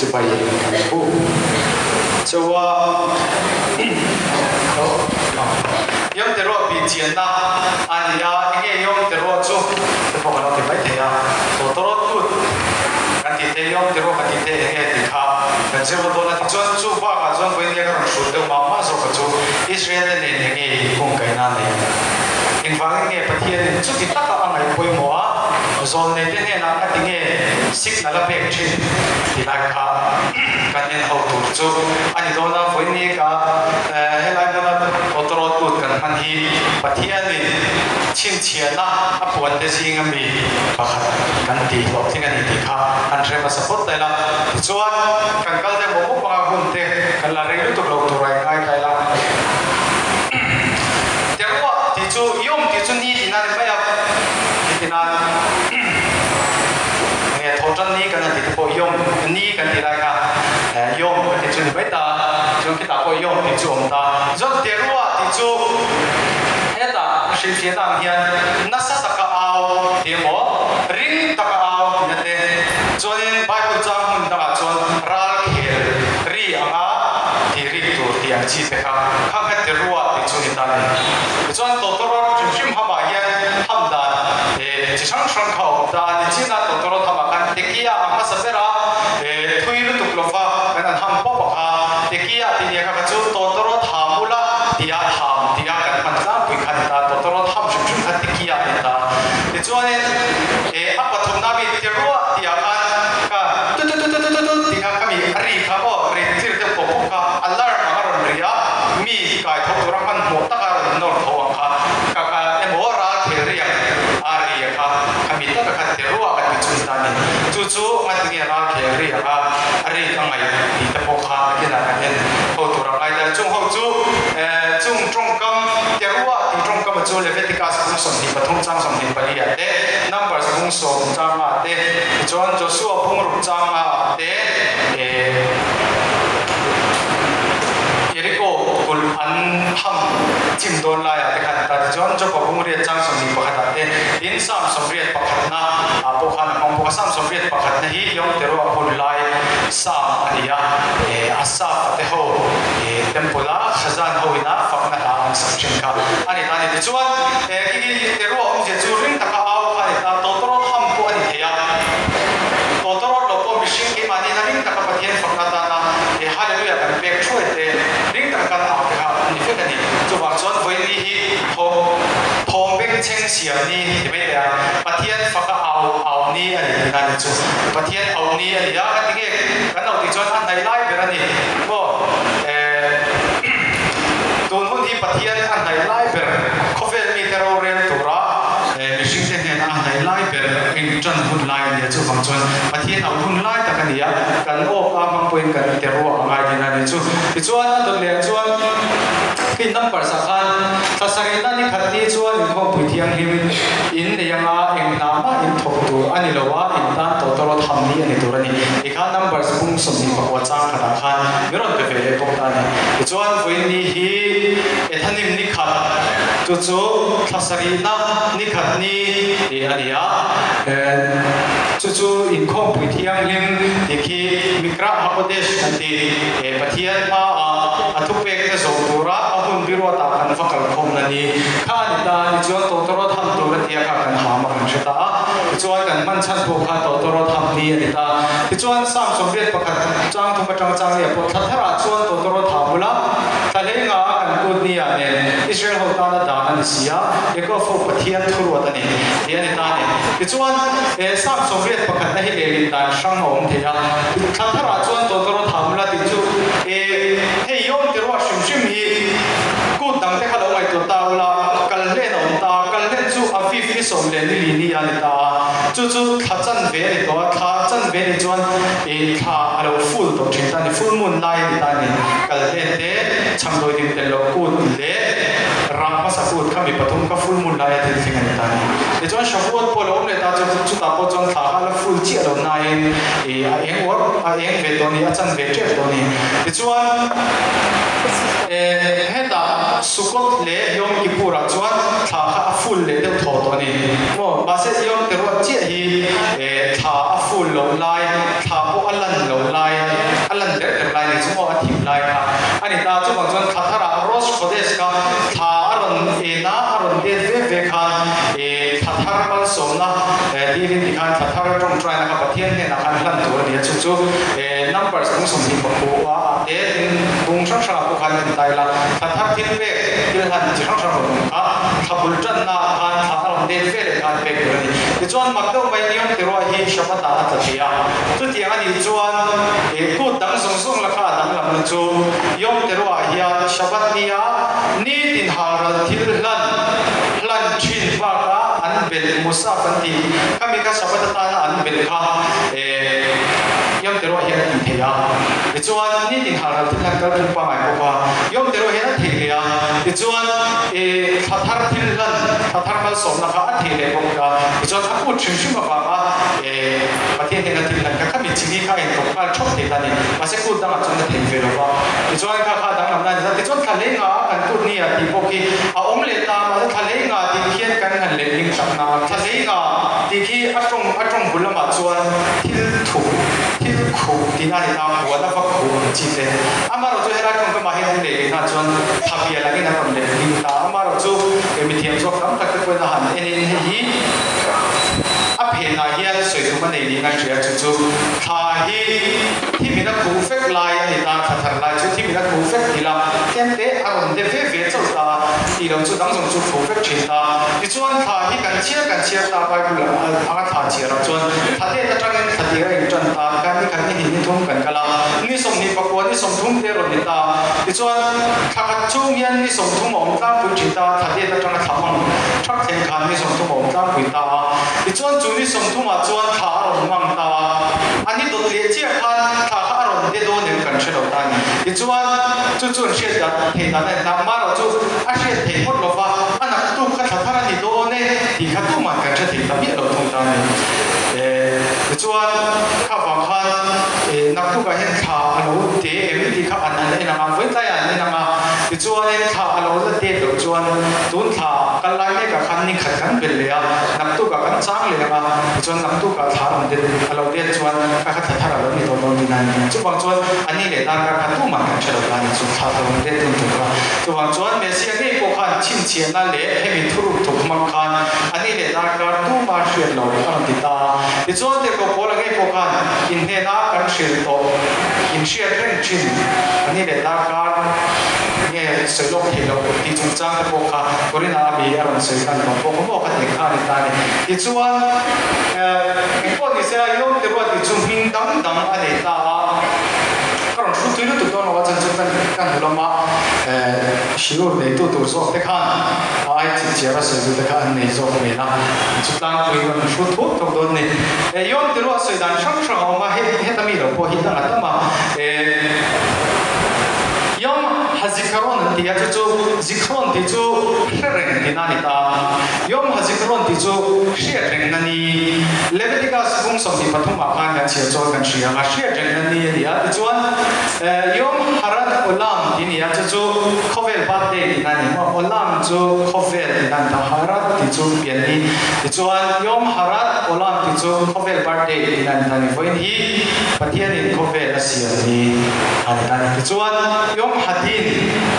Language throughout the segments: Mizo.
Chibai kan bu cheu a. Yom Teruah bih chianna a ni a, enge Yom Teruah chu te pawh kan lo ti mai thei a, tawtawrawt kut kan tih te, Yom Teruah kan tih te enge tih kha kan zir va dawn a. Tichuan chu bakah chuan vawinia ka rawn hrut deuh mah mah zawk a chu Israel te nen enge inkungkaihna a nei? Engvangin nge Pathianin chuti taka a ngaih pawimawh a, zawlneite hnenah nga ti nge signal a pek thin ti lai kha kan en ho tur chu a ni dawn a. Vawiini ka helai hmuna tawtawrawt kut kan hman hi Pathianin chhinchhiahna a puante zinga mi pakhat kan ti hlawhtling a ni tih kha an hre hmasa phawt daih la. Tichuan kan kal deuh mawp mawp anga hun te kan la rei lutuk lo tur a ingai ta ila. Teruah tih chu Yom tih chu ni tihna a ni mai a, ni tihna nge thaw tan ni kan han tih te pawh Yom ni kan tih lai kha Yom kan tih chu ni mai ta, chuan khitah pawh Yom tih chu a awm ta. Chuan Teruah tih chu hetah hrilhfiahna ang hian nasa taka au tih emaw ring taka au tihna te, chuanin Bible chang hmun dangah chuan ral khel ri anga tih rik tur tih ang chi te kha khang kha Teruah tih chu ni ta a ni. Tichuan tawtawrawt hrim hrim hamah hian ham dan chi hrang hrang kha a awm ta a ni. China tawtawrawt hamah khan Tekia a hmasa ber a, thui lutuk lova kan han ham pawp a kha. Tekia tih nia kha kha chu tawtawrawt ham ula tia ham tia kan hman tlangpui kha a ni ta. Tawtawrawt ham hrim hrim kha Tekia a ni ta. Tichuanin a pathumna mi Teruah tihah khan kha tu-tu-tu-tu-tu-tu tih kha khami a ri kha maw ri tir deuh pawp pawp kha alarm ang a rawn ri a, mi kai tho tura hmanhmawh taka rawn nawr tho ang kha ka ka emaw ral khel riak a ri a kha khami taka kha teruah kan ti chun ta a ni. Chu chu ngatinge ral khel riak a a rik a ngaih tih te pawh kha nakinah kan en ho tur a ngai ta. Chung ho chu chung tawngkam teruah tih tawngkam a chu Leviticus bung 23 chang 24 ah te, Numbers bung 10 chang ah te, tichuan Joshua bung ruk chang ah te, Jeriko kulh an ham chim dawn laiah te khan ta tichuan Joba bung riat chang 21 ah te tin Psalm 81 na ah pawh khan a hmang bawk a. Psalm 81 na hi Yom Teruah hun lai Psalm a ni a, Asaph te ho temple a Khazan ho ina fakna hla an sak thin kha a ni ta a ni. Tichuan khi khi Teruah awmzia chu ring taka au kha a ni ta, tawtawrawt ham pawh a ni thei a, tawtawrawt lo pawh mihring keimahni ina ring taka Pathian fakna atana he Hallelujah kan pek thuai te, ring taka kan au te kha a ni vek a ni. Chuvang chuan vawiini hi thawm thawm bengchheng siam ni ti mai teh a, Pathian faka au au ni a ni tihna a ni chu. Pathian au ni a ni a, ka ti nge kan au tih chuan a hnaih lai ber a ni maw? Eh, tun hun hi Pathian a hnaih lai ber, khawvel mite rorel tura mihringte hnena a hnaih lai ber eng tan hun lai a nia, chuvang chuan Pathian au hun lai tak a ni a, kan awk a hmang pawhin kan te ruah a ngai tihna a ni chu. Tichuan a dawt leh ah chuan khi numbers ah khan thla sarihna ni khat ni chuan inkhawmpui thianghlim in nei anga eng hna mah in thawk tur a ni lo a, in tan tawtawrawt ham ni a ni tur a ni. Tikhan numbers bung 29 chang khatah khan min rawn pe ve leh bawk ta a ni. Tichuan vawiin ni hi Ethanim ni khat chu chu thla sarihna ni khat ni tih a ni a, chu chu inkhawmpui thianghlim tih khi Mikra HaKodesh kan ti. Pathian hmaah a thupekte zawh tura a hun biruatah kan va kalkhawmna ni kha a ni ta. Tichuan tawtawrawt ham tur a tia kha kan ham a kan hre ta a, tichuan kan hman chhan pawh kha tawtawrawt ham ni a ni ta. Tichuan Psalm 81 chang thum atanga chang leh pawh thla tharah chuan tawtawrawt ha bula thla hleinga a kan kut ni ah nen Israel ho tana dan a ni si a, Jakob ho Pathian thuruat a ni tih a ni ta a ni. Tichuan Psalm 81 na hi lehling dan hrang a awm thei a, thla tharah chuan tawtawrawt ha bula tih chu hei Yom Teruah hrim hrim hi kut dang te kha lo ngaihtuah ta ula, kal hlen a awm ta, kal hlen chu Aviv ni sawm leh ni li ni a ni ta a, chu chu thla chanve a ni tawh a, thla chanve ni chuan thla a lo full tawh thin ta a ni, full moon lai a ni ta a ni, kal hlen te chhamdawi dim tel loh kut leh ram hmasa kut kha mi pathum kha full moon lai a thil thleng a ni ta a ni. Tichuan Shavuot pawh a lo awm leh ta chu chutah pawh chuan thla kha a la full chiah lo nain a eng uar a eng ve tawh a ni, a chanve tep tawh a ni. Tichuan hetah Sukkot leh Yom Kippur ah chuan thla kha a full leh deuh thaw tawh a ni maw? Mahse Yom Teruah chiah hi thla a full loh lai, thla pawh a lan loh lai ta. Chuvang chuan thla tharah Rosh Chodesh kha thla a rawn en a, a rawn let ve ve khan thla thar malsawmna dilin tikhan thla thar tawngtaina kha Pathian hnenah khan hlan tur a ni a. Chu chu Numbers bung 24 ah te tin bung hrang hrangah pawh khan en ta ila, thla thar thil pek thil hlan chi hrang hrang rawn awm kha thla bul tanna ah khan thla a rawn let ve leh khan pek tur a ni. Tichuan mak deuh mai Yom Teruah hi Shabbat ah a tla thei a, chutiang a nih chuan kut dang zawng zawng laka a danglamna chu Yom Teruah hian Shabbat nia nitin halral thil hlan hlan thin bakah an belh Musaf an tih khami kha Shabbat atana an belh kha Yom Teruah hian a tih theih a. Tichuan nitin halral thil hlan kal phung pangngai bawk a, Yom Teruah hian a theih leh a. Tichuan thla thar thil hlan, thla thar malsawmna kha a theih leh bawk a. Tichuan a kut hrim hrim avanga Pathian hnena thil hlan kha khami chini kha a intawp nghal thawp thei ta a ni. Mahse kut dangah chuan a theih ve lo va. Tichuan kha kha a danglamna a ni ta. Tichuan thla hlei nga a kan kut nia tih pawh khi a awm leh ta. Mahse thla hlei nga tih khian kan han leh ling tak na. Thla hlei nga tih khi a tawng a tawng bul lamah chuan thil thup, thil khuh tihna a ni ta. Puan a va khuh ang chi te. Amaherawhchu helai tawngkamah hian an leh lehna chuan thla bial angin an rawn leh ling ta. Amaherawhchu mithiam zawk tam tak te pawhin a han enin hei hi a phenah hian sawi tum a nei niin a hria. Chu chu thla hi thimin a khuh vek lai a ni ta, thla thar lai chu thimin a khuh vek ti la, tlem te a rawn de ve ve chauh ta tih lo chu dang zawng chu khuh vek thin ta. Tichuan thla hi kan chhiar kan chhiar ta Bible anga thla chhiar ah chuan thla let atangin thla tir a intan ta, tikhan ni khat ni hnih ni thum kan kal a, ni 24 ni 30 te a rawn ni ta. Tichuan thla khat chhung hian ni 30 a awm tlangpui thin ta, thla let atanga thla hmang thak thleng khan ni 30 a awm tlangpui ta a. Tichuan chu ni 30 ah chuan thla a rawn hmang ta a, a ni dawt leh chiah khan thla kha a rawn de dawn em kan hre lo ta a ni. Tichuan chu chu an hriat dan theih dan a ni ta, marawh chu a hriat theih ngawt lo va, a naktuk kha thla thar a ni dawn e tih kha tuman kan hre thei ta miah lo thung ta a ni. Tichuan kha vang khan naktukah hian thla a lo te em tih kha an han en ang a, vawitlaiah an en ang a, tichuanin thla a lo la det loh chuan tun thla kal lai mekah khan ni khat kan belh leh a, naktukah kan chang leh ang a, tichuan naktukah thla a rawn det a lo det chuan kha kha thla thar a lo ni tawh dawn tihna a ni. Chuvang chuan a ni leh darkar kha tuman kan hre lo ta a ni, chu thla a rawn det hun tur kha. Chuvang chuan Messia ngei pawh khan chhinchhiahna leh hemi thuruk thawk hmang khan a ni leh darkar tuma hriat lo a rawn ti ta a. Tichuan Tirhkoh Paula ngei pawh khan inhnena kan hrilh tawh inhriat reng thin a ni leh darkar nge sawi lawk theih loh tih chungchang te pawh kha Korinah a mi a rawn sawi khan lawm pawh kha maw kha tih kha a ni ta a ni. Tichuan engpawh ni se a Yom Teruah tih chu hming dang dang a nei ta a. Ka rawn hrut tui lutuk dawn lo a, chuan chu kan kan hmu lama shiur neitu tur zawk te khan a ai chipchiar a sawi te kha an nei zawk hmel a, chu tlangpui rawn hrut thuk thuk dawn a ni. Yom Teruah sawi dan hrang hrang a awm a, heta mi lo pawh hi dang a tam a. Yom HaZikaron an ti a, chu chu Zikron tih chu hre reng tihna a ni ta. Yom HaZikaron tih chu hriat rengna ni. Leviticus bung 23 ah khan kan chhiar chuan kan hria ang a, hriat rengna ni a ni a. Tichuan Yom Harat Olam tih a ni a, chu chu khawvel birthday tihna a ni maw. Olam chu khawvel tihna a ni ta, Harat tih chu pian ni. Tichuan Yom Harat Olam tih chu khawvel birthday tihna a ni ta a ni. Vawiin hi Pathianin khawvel a siam ni a ni ta a ni. Tichuan Yom Hadin,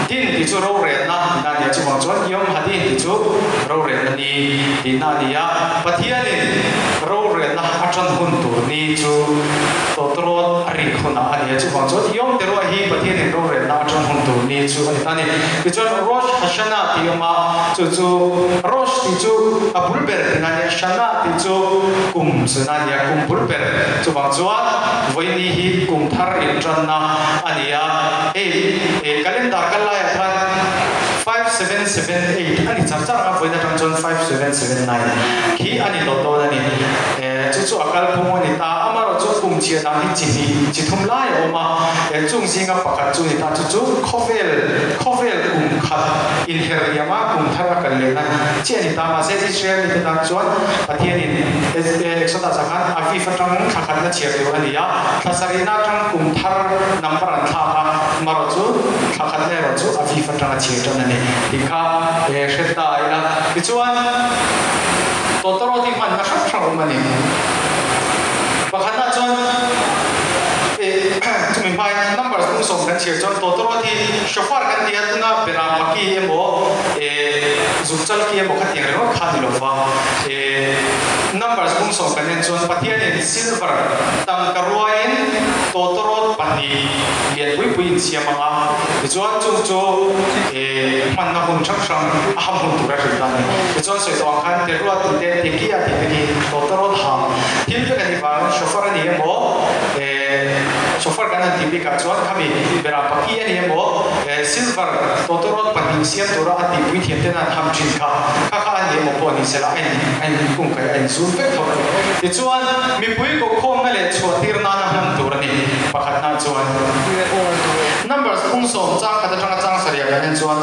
Din tih chu rorelna tihna a ni a, chuvang chuan Yom Hadin tih chu rorelna ni tihna a ni a. Pathianin rorelna a tan hun tur ni chu tawtawrawt a rik hunah a ni a, chuvang chuan Yom Teruah hi Pathianin rorelna a tan hun tur ni chu a ni ta a ni. Tichuan Rosh Hashanah tih a awm a, chu chu Rosh tih chu a bul ber tihna a ni a, Shanah tih chu kum suna a ni a, kum bul ber. Chuvang chuan vawiini hi kum thar intanna a ni a, hei calendar kal laiah khan 5778 a ni char char ang a, vawiin atang chuan 5779 khi a ni tawh dawn a ni. Chu chu a kalphung a ni ta, amaherawh chu kum chhia dang hi chi hnih chi thum lai a awm a, chung zinga pakhat chu a ni ta, chu chu khawvel khawvel kum khat inher liama kum thar a kal lehna chi a ni ta, mahse Israel mite tan chuan Pathianin Exodus ah khan Aviv atang thla khatna chhiar tur a ni a, thla sarihna atang kum thar number an thlak a, marawh chu thla khatna erawh chu Aviv atanga chhiar tan a ni tih kha hre ta ila. Tichuan tawtawrawt hi hmanna hrang hrang awm a ni. Pakhatna chuan chumi hmain numbers bung 7 kan chhiar chuan tawtawrawt hi shofar kan ti a, tuna beram paki emaw eh zukchal ki emaw khatiang ringawt kha a ni lo va. Eh Numbers 7 kan en chuan Pathianin silver tangka ruaiin tawtawrawt pahnih lian pui pui insiam ang a, tichuan chung chu eh hmanna hun hrang hrang a ham hun tur a hrilh ta a ni. Tichuan sawi tawh ang khan Teruah tih te, Tekiah tih te khi tawtawrawt ham thil vek a nih vangin shofar a ni emaw eh shofar kan han tih bikah chuan khami berah paki a ni emaw eh silver tawtawrawt pahnih siam tura a tihpui thiam ten an ham thin kha kha kha a ni emaw pawh ni sela a in a in kungkaih a inzul vek tho a ni. Tichuan mipui kohkhawmna leh chhuahtir nana hman tur a ni pakhatna chuan Numbers 7 chang khat atanga chang sarih kan en chuan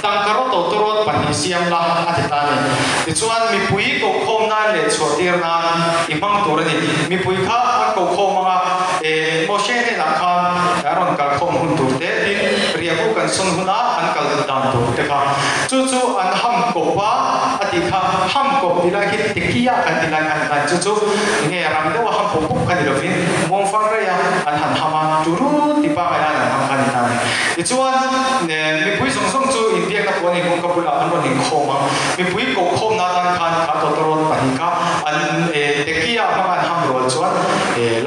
tangka rawt tawtawrawt pahnih siam la a ti ta a ni. Tichuan mipui kohkhawm nan leh chhuahtir nan i hmang tur a ni. Mipui kha an kohkhawm anga eh Moshe hnenah khan a rawn kalkhawm hun tur te tin riahbu kan sawn huna an kal dan tur te kha chu chu an ham kawp a a tih kha ham kawp ti lai khi tekia kan ti lai khan an chu chu nge ram deuha ham pawp pawp kha ni lovin muang far rei a an han ham a turu ti pangai an han ham kha a ni ta a ni. Tichuan mipui zawng zawng chu inbiakna pawh a ni kawngka bulah an rawn inkhawm a, mipui kohkhawmna atan khan kha tawtawrawt pahnih kha an tekia hmanga an ham rual chuan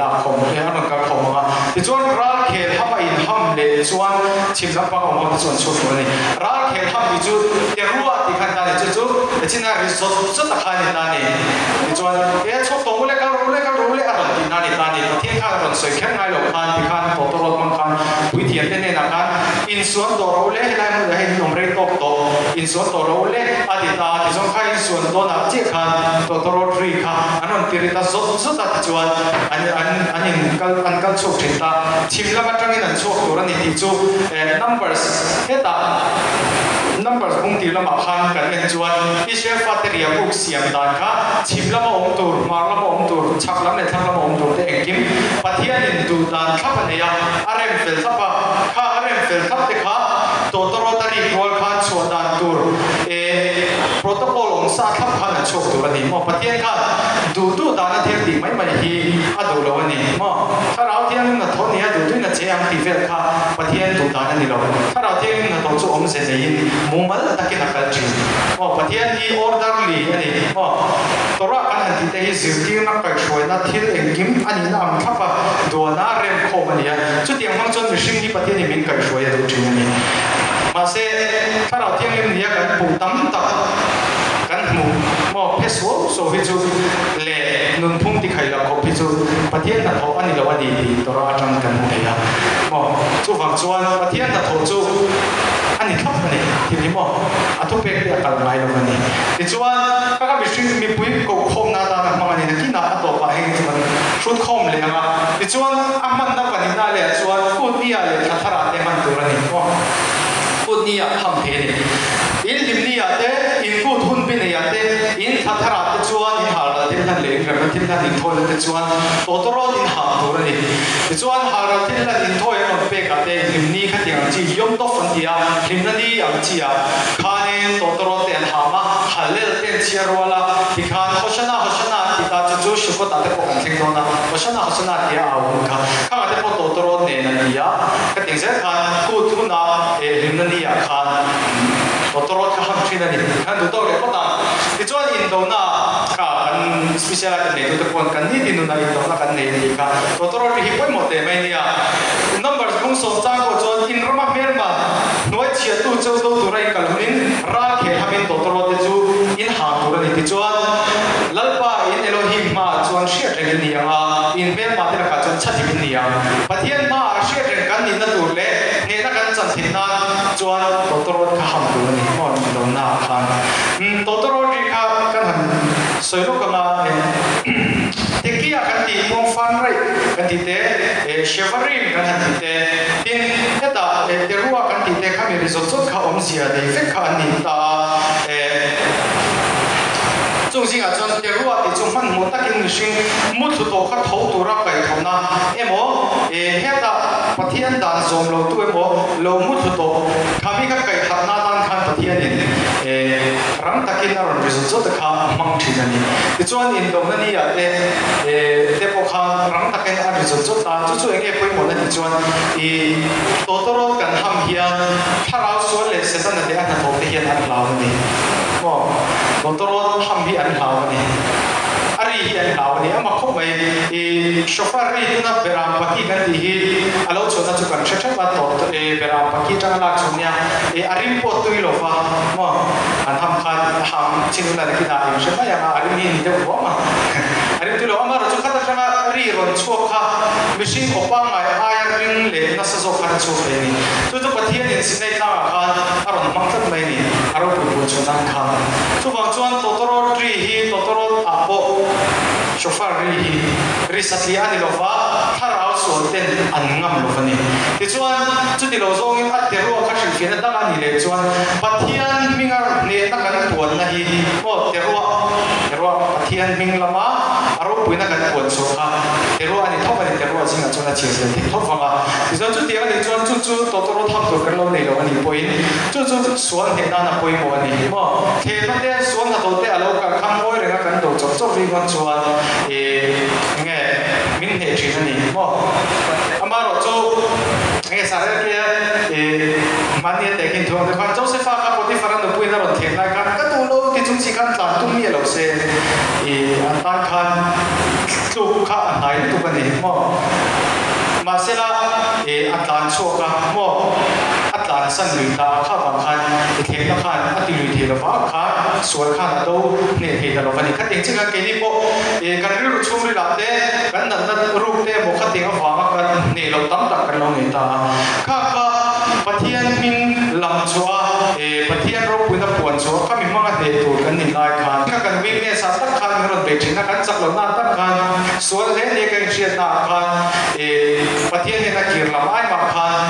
lakkhawm an rawn kalkhawm ang a. Tichuan ralkhel ham a inham leh chuan chhim lampang a awm ho te chu an chhuak tur a ni. Ralkhel ham tih chu Terua tih khan ta a ni, chu chu china ri zawt zawt a kha a ni ta a ni. Tichuan e chhuak tawh ule kal rawh ule kal rawh ule a rawn tihna a ni ta a ni. Pathian khan a rawn sawi kher ngai lo khan tikhan tawtawrawt hmang khan puithiam te hnenah khan insuan tawh rawh ule helai hmunah hian in awm rei tawk tawh insuan tawh rawh ule a ti ta a tichuan kha insuan dawnah chiah khan tawtawrawt ri kha an rawn ti ri ta zawt zawt a tichuan an an an in kal an kal chhuak thin ta chhim lam atangin an chhuak tur a ni tih chu eh numbers hetah numbers bung tir lamah khan kan en chuan Israel fate riahbuk siam dan kha chhim lama awm tur hmar lama awm tur chhak lam leh thlang lama awm tur te engkim Pathianin duh dan thlap a nei a a rem fel thlap a kha a rem fel thlap te kha tawtawrawt a rik rual khan chhuah dan tur eh protocol awm sa thlap khan an chhuak tur a ni maw Pathian khan duh duh dan a thil tih mai mai hi a duh lo a ni maw Thlarau Thianghlim hnathawh ni a duh duhin a che ang tih vel kha Pathian duh dan a ni lo Thlarau Thianghlim hnathawh chu awmze neiin mumal takin a kal thin maw Pathian hi orderly a ni maw Torah kan han tih te hi zirtirna kaihhruaina thil engkim a nihna ang thlap a duana remkhawm a ni a chutiang hmang chuan mihring hi Pathianin min kaihhruai a duh thin a ni. Mahse Thlarau Thianghlim nia kan puh tam tak kan hmuh maw phe suau suau hi chu leh nunphung tikhaih loh khawp hi chu Pathian hnathawh a ni lo a ni tih Torah atang kan hmu thei a maw. Chuvang chuan Pathian hnathawh chu a ni thlap a ni thil hi maw a thupek te a kal ngai lo a ni. Tichuan ka ka mihring mipui kohkhawmna atana hmang a ni nakinah a tawpah heng chu kan hrutkhawm leh ang a. Tichuan a hmanna pahnihna leh ah chuan kutnia leh thla tharah te hman tur a ni maw. Kutnia ham thei a ni. In hlimni ah te, in kut hun pi nei ah te, in thla tharah te chuan in halral thil hlan leh in remna thil hlan inthawina te chuan tawtawrawt in ham tur a ni. Tichuan halral thil hlan inthawi an rawn pek ah te hlimni khatiang ang chi Yom Tov an ti a, hlimna ni ang chi ah khanin tawtawrawt te an ham a, Hallel te an chhiar rual a, tikhan Hoshana Hoshana an ti ta chu chu Sukkot ah te pawh kan thleng dawn a, Hoshana Hoshana tia a au hun kha khangah te pawh tawtawrawt nen an ti a, ka ting zel khan kut huna eh hlimna ni ah khan tawtawrawt kha ham thin a ni, khan duh tawk leh phawt a. Tichuan indona kha kan special item neitute pawn kan nitin nunah indona kan nei a nih kha tawtawrawt ri hi pawimawh teh mai nia. Numbers 7 chang pawh chuan in rama hmelma hnuai chhiattu cheu do tura in kal hunin ral khel hamin tawtawrawt te chu in ham tur a ni. Tichuan Lalpa in Elohim hmaah chuan hriat reng in ni ang a, in hmelma te lakah chuan chhathim in ni ang. Pathian hmaah hriat reng kan nihna tur leh hnehna kan chan theih nan chuan tawtawrawt kha ham tur a ni maw indona ah khan. Tawtawrawt ri kha kan han sawi lawk ang a, Tekia kan tih muang fan raih kan tih te, Shevarim kan han tih te, tin hetah Terua kan tih te kha mi ri zawt zawt kha awmzia nei vek kha an ni ta a. Chung zingah chuan Terua tih chu hmanhmawh takin mihring muthlu tawh kha tho tura kaihthawhna emaw, hetah Pathian dan zawm lo tu emaw lo muthlu tawh kha mi kha kaihharhna atan khan Pathianin rang takin a rawn ri zawt zawt kha a hmang thin a ni. Tichuan indona ni ah te te pawh khan rang takin. takin a ri zawt zawt a, chu chu enge pawimawhna tih chuan i tawtawrawt kan ham hian thlarau sual leh Setana leh a hnathawh te hian an hlau a ni. Maw? Tawtawrawt ham hi an hlau a ni. A ri hi an hlau a ni. Amah khawp mai i shofar ri tuna beram paki kan tih hi a lo chhuahna chu kan hre theuh a, tawt beram paki atanga lak chhuah nia i a rim pawh tui lo va maw? An ham khan a ham chin ula nakinah in hre mai ang a, a rim hi ni deuh huam a. A rim tui lo. Amaherawhchu khat atanga ri rawn chhuak kha mihring aw pangngai aia ring leh nasa zawk khan a chhuak thei a ni. Chu chu Pathianin Sinai tlangah khan a rawn hmang tlat mai a ni, a ropui pui chhuah nan khan. Chuvang chuan tawtawrawt ri hi tawtawrawt ah pawh shofar ri hi ri satliah a ni lo va, thlarau sual ten an ngam lo va ni. Tichuan, chuti lo zawngin a teruah kha hrilhfiahna dang a nih leh chuan Pathian hminga hnehna kan puanna hi aw teruah, teruah Pathian hming lama a ropuina kan puan chhuah kha teruah a ni thawk a ni, teruah zingah chuan a chhiar zel thei thawk vang a. Tichuan chutiang a nih chuan chu chu tawtawrawt ham tur kan lo nei lo a nih pawhin chu chu sual hneh nan a pawimawh a ni maw? Thehna te, sual hnathawh te a lo kal kha ngawi renga kan do chawp chawp ringawt chuan ih enge min hneh thin a ni maw? Amaherawhchu enge Sarel kia ih hmani a tehkhin thu ang te khan Josepha kha Potiphar-a nupuiin a rawn thlen lai khan ka duh lo ti chung chi khan tlan tum miah lo se ih an tan khan tluk kha a hnai lutuk a ni maw? Mahsela ih a tlan chhuak a maw? A tlan san lui ta a kha vang khan i thlemna khan a ti lui thei lova kha sual khan a do hneh thei ta lova ni. Khating chiah khan keini pawh ih kan rilru chhungril ah te kan natna ruk te emaw khating avanga kan hneh loh tam tak kan lo nei ta a. Kha kha Pathian hming lam chhuah a ih Pathian ropuina puan chhuah kha mi hmanga hneh tur kan nih lai khan kha kan weakness ah tak khan min rawn bei thin a, kan chak lohna ah tak khan sual hle nia ka inhriatna ah khan ih Pathian hian a kir lam ai mah khan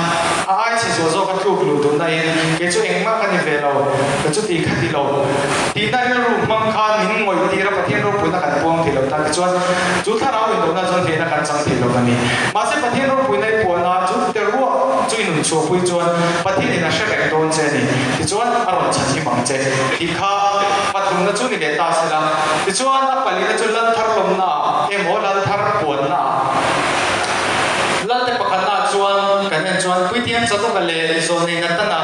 a ai chhe zual zawk a tluk luh duhna in kei chu engmah ka ni ve lo, ka chuti kha ti lo tihna rilru hmang khan min ngawih tir a, Pathian ropuina kan puang thei lo ta tichuan chu thlarau indohna chuan hnehna kan chang thei lo a ni. Mahse Pathian ropuina i puan a, chu teruah chu i nun chhuahpui chuan Pathian in a hre reng dawn che a ni tichuan a rawn chhan him ang che tih kha pathumna chu ni leh ta sela tichuan a palina chu lal thar lawmna ah emaw lal thar puanna ah Lalte pakhatnaah chuan kan en chuan Puithiam Zadoka leh Zawnei Natana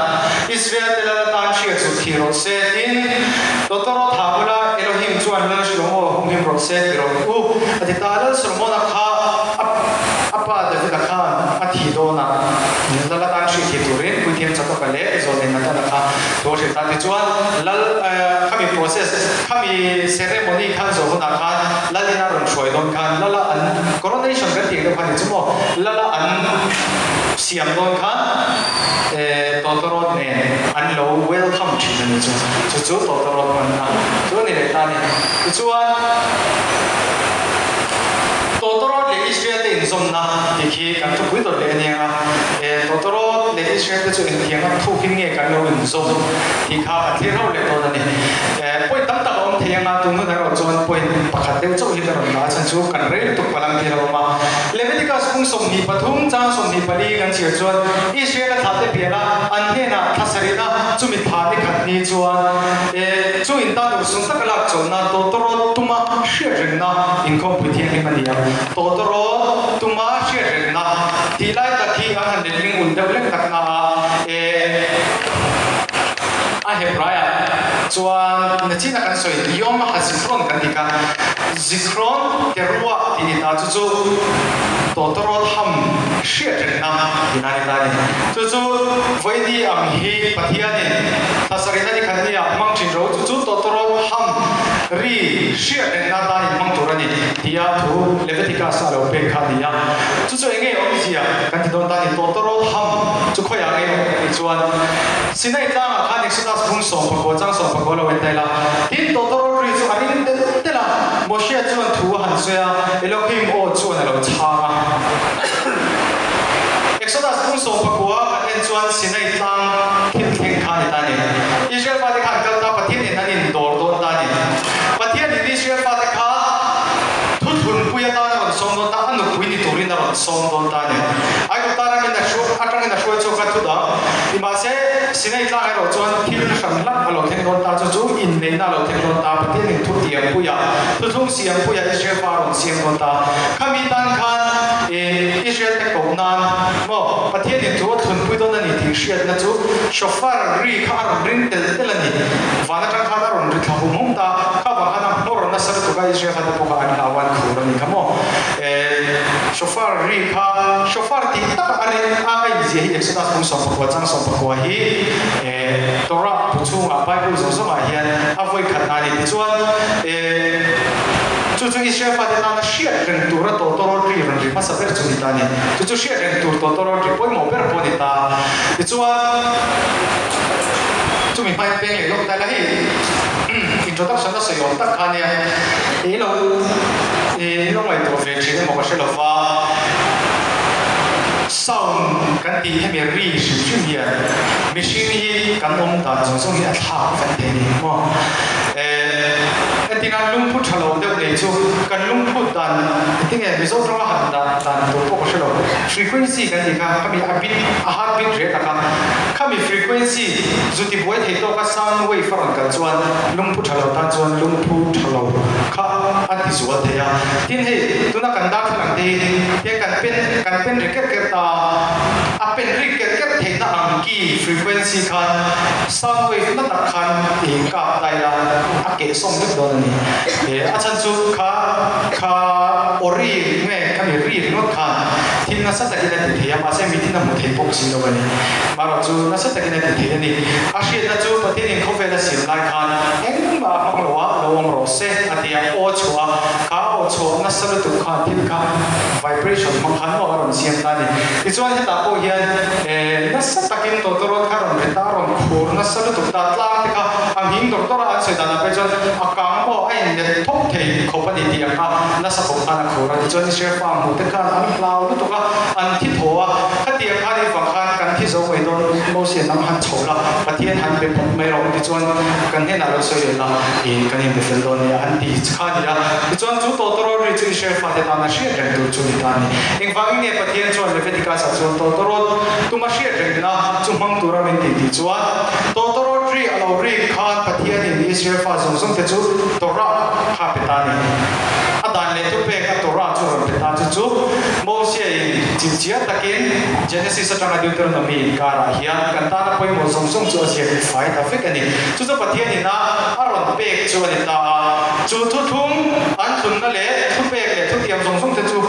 Israel te lal atan hriat chu thi rawh se tiin Totoro tha bula Elohim chuan Lal Shlomo humhim rawh se ti rawh u a ti ta. Lal Solomona kha a pa Davida khan a thi dawn a, lal atan hriat thi turin Puithiam Zadoka leh Zawnei Natana kha thu a hrilh ta. Tichuan lal khami process khami ceremony khan zawh hunah khan lal ina rawn hruai dawn khan lala an Coronation kan tih deuh kha ni chu maw? Lala an siam dawn khan tawtawrawt nen an lo welcome thin a ni chu. Chu chu tawtawrawt hmanna chu a ni leh ta a ni. Tichuan tawtawrawt leh Israel te inzawmna tih khi kan thupui dawt leh a nia a. Tawtawrawt leh Israel te chu engtianga thukin nge kan lo inzawm tih kha kan thlir ho leh dawn a ni. Point tam tak a awm thei anga tun hun erawh chuan point pakhat deuh chauh hi ka rawn la a chhan chu kan rei lutuk palang thil a awm a. Leviticus kung 23 chang 24 kan chhiar chuan Israel a thlah te piala an hnenah thla sarihna chumi tha ni khat ni chuan chu in tan urhsun taka lak chawlhna tawtawrawt tuma hriatrengna inkhawmpui thianghlim a ni ang. Tawtawrawt tuma hriatrengna tih lai tak hi an han letling ulh deuh lek takna a A Hebraiah chuan nachina kan sawi Yom HaZikron kan ti kha, Zikron Teruah tih ni ta chu chu Tawtawrawt ham hriat rengna tihna a ni ta a ni. Chu chu vawiini ang hi Pathianin thlasarihna ni khat nia hmang thin ro chu chu Tawtawrawt ham ri hriat rengna atan in hmang tur a ni tia thu Leviticus a lo pek kha a ni a. Chu chu enge awmzia kan ti dawn ta a ni, Tawtawrawt ham chu khawiah nge awm kan tih chuan, Sinai tlangah khan Exodus bung 19 chang 19 lo en ta ila. Tin, tawtawrawt ri chu a ring telh telh a, Moshe chuan thu a han sawi a, Elohim aw chuan a lo chhang a. Exodus bung 19 kan en chuan Sinai tlang thil thleng kha a ni ta a ni. Israel fate kha an kal ta, Pathianin an indawr dawn ta a ni. Pathianin Israel fate kha thuthlunpui atan a rawn sawm dawn ta, a nupui ni turin a rawn sawm dawn ta a ni. Aigupta ramin a hruai atangin a hruai chhuak a thu dang. Mahse, Sinai tlang erawh chuan thil hran hlak a lo thleng dawn ta, chu chu inneihna a lo thleng dawn ta, Pathianin thu tiampuia, thuthlung siampuia Israel fa a rawn siam dawn ta. Khami tan khan Israel te koh nan maw Pathianin thu a thlunpui dawn a ni tih hriatna chu shofar ri kha a rawn ring tel tel a ni. Van atang khan a rawn ri thla hum hum ta, kha vang khan a hmawr nasa lutuk a Israel fate pawh kha an hlau a an khur a ni kha maw. Shofar ri kha shofar tih tak a rin a a inziah hi Exodus bung 14 chang 19 hi Torah bu chhungah Bible zawng zawngah hian a vawi khat na a ni. Tichuan chu chu Israel fate tana hriat reng tura tawtawrawl ri rawn ri hmasa ber chu ni ta a ni. Chu chu hriat reng tur tawtawrawl ri pawimawh ber pawh a ni ta. Tichuan chumi hmain peng leh lawk ta ila hei introduction a sawi awm tak kha nia i lo i lo ngaihtuah ve thin emaw ka hre lo va, sound kan tih hemi ri hrim hrim hian mihring hi kan awm dan zawng zawng hi a thlak vek thei a ni maw. Entina lungphu tha lo deuh nei chu kan lungphut dan tinge Mizo tawnga han dan dan tur pawh ka hre lo. Frequency kan tih kha khami a bit a heart beat reh tak a, khami frequency zu ti buai thei tawka sound wave a rawn kal chuan lungphu tha lo tan chuan lungphu tha lo kha a ti zual thei a. Tin hei tuna kan darthlalang te hi tiang kan pen kan pen ri kerh kerh ta a, a pen ri kerh kerh theihna ang ki frequency khan sound wave na tak khan i kap ta ila a keh sawm vek dawn a ni. A chhan chu kha kha aw ri nge khami ri ringawt khan thil nasa takin a ti thei a, mahse mi thin a hmu thei bawk si lo a ni. Marawh chu nasa takin a ti thei a ni. A hriatna chu Pathianin khawvel a siam lai khan engmah a hmang lo a, lo awm rawh se a ti a, aw chhuah a, kha aw chhuah nasa lutuk khan thil kha vibration hmang khan maw a rawn siam ta a ni. Tichuan hetah pawh hian nasa takin tawtawrawt kha a rawn ri ta, a rawn khur nasa lutuk ta, tlang te kha a nghing dawr dawr a, an sawi danah phei chuan a kang maw a inlet thawk thei khawp a ni tih ang kha nasa khawp khan a khur a. Tichuan Israel fa hmuh te khan an hlau lutuk a, an thi thaw a, khatiang khan i vang khan kan thi zo mai dawn Mosia hnam han chho la, Pathian han be phawt mai rawh tichuan kan hnenah lo sawi leh la, kan inbe fel dawn nia an ti kha a ni a. Tichuan chu tawtawrawt ri chu Israel fate tan a hriat reng tur chu ni ta a ni. Engvangin nge Pathian chuan Leviticus-ah chuan tawtawrawt tuma hriat rengna chu hmang tura min tih tih chuan tawtawrawt ri a lo rik khan Pathianin Israel fa zawng zawng te chu Torah kha pe ta a ni. A dan leh thupek a Torah chu rawn pe ta chu chu Mosia-in chimchiar takin Genesis atanga Deuteronomy inkarah hian kan tana pawimawh zawng zawng chu a ziak fai ta vek a ni. Chu chu Pathianin a a rawn pek chu a ni ta a. Chu thuthlung an thlunna leh thupek leh thutiam zawng zawng te chu